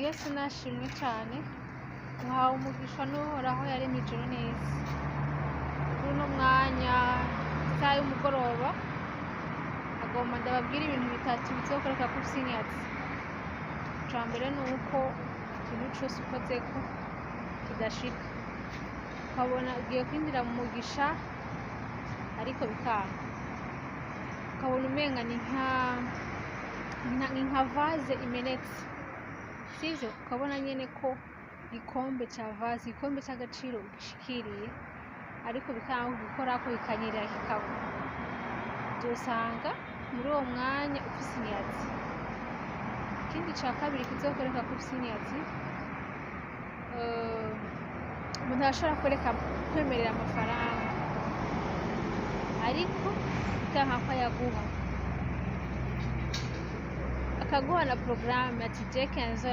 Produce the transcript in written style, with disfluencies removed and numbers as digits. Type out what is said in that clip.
Yesu nashimwe cane. Uhawe umugisha n'Uhoraho yaremye ijuru n'isi. Kuri uno mwanya, isaha y'umugoroba, agomba ndababwire ibintu bitatu bizokwereka ko ufise inyatsi. Ica mbere ni uko ikintu cose ukozeko kidashika, ukabona ugiye kwinjira mu mugisha ariko bikanga, ukabona umenga ni nka vase imenetse, sivyo? Ukabona nyene ko igikombe ca vase, igikombe c'agaciro ugishikiriye, ariko bikanga kugikorako, kikanyerera kikagwa. Uzosanga muri uwo mwanya ufise inyatsi. Ikindi ca kabiri kizokwereka ko ufise inyatsi, umuntu arashobora kwemerera amafaranga ariko bikanka ko ayaguha, akaguha na porogaramu ati je 15.